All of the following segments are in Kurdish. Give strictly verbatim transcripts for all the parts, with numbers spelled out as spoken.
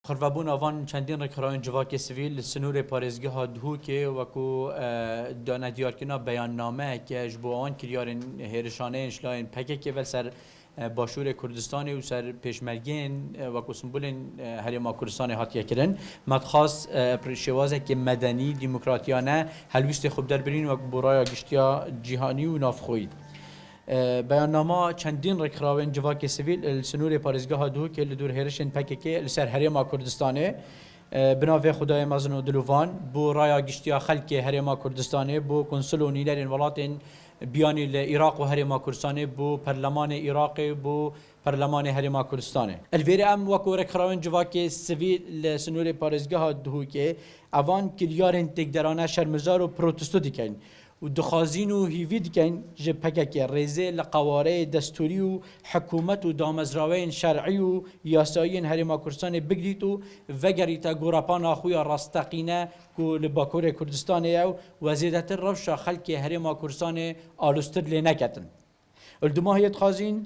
Xurvebûna van çendîn rêkxirayên civakê sivîl li sinûrê parêzgeha Duhokê wekû, e, danediyarkirina beyannameyeke ji bo wan kiryarên hêrişaneyên ji layên P K K ve li ser, e, Başûrê Kurdistanê û ser pêşmergeyên, e, wekû simbolên, e, Herêma Kurdistanê hatiye kirin. Me dixwast, e, bi şêwazekê medenî, demokratiyane helwîstê xwe bi der birîn wek bo raya giştiya cîhanî û navxweyî. E, beyannama çendîn rêkxirawên civakê sivîl li sinûrê parêzgeha Duhokê li dûr hêrişên P K K li ser Herêma Kurdistanê, e, bi navê Xwedayê Mezin û Dilovan, bo raya giştiya xelkê Herêma Kurdistanê, bo konsul û nînerên welatên biyanî li Iraq û Herêma Kurdistanê, bo Perlemanê Iraqê, bo Perlemanê Herêma Kurdistanê. Li vêrê em wekû rêkxirawên civakê sivîl li sinûrê parêzgeha Duhokê evan kiryarên têkderane şermizar û protesto dikin û dixwazîn û hîvî dikin ji P K K rêzê li qewareyê destûrî û hikûmet û damezraweyên şer'î û yasayiyên Herêma Kurdistanê bigirît û vegerîte gorepana xwe ya rasteqîne ku li Bakurê Kurdistanê ye û we zêdetir rewşa xelkê Herêma Kurdistanê aloztir lê neketin. Li dumahiyê dixwazîn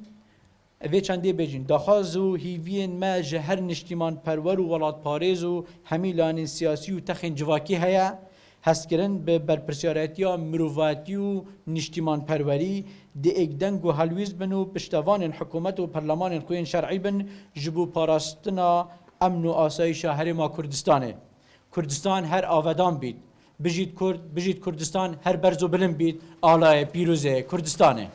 vê çendê bêjin. Daxwaz û hîviyên me ji her niştîmanperwer û welatparêz û hemî lanên siyasî û texên civakî heye. Hezkirin bi berpirsiyaretiya mirovatî û niştîmanperwerî di êk deng û helwîst bin û piştevanên hikûmet û perlemanên xwe yên şer'î bin ji bo parastina emn û asayîşa Herêma Kurdistanê. Kurdistan her avedan bît. Bijît Kurd, bijît Kurdistan, her berz û bilind bît. Alayê pîrozê Kurdistanê.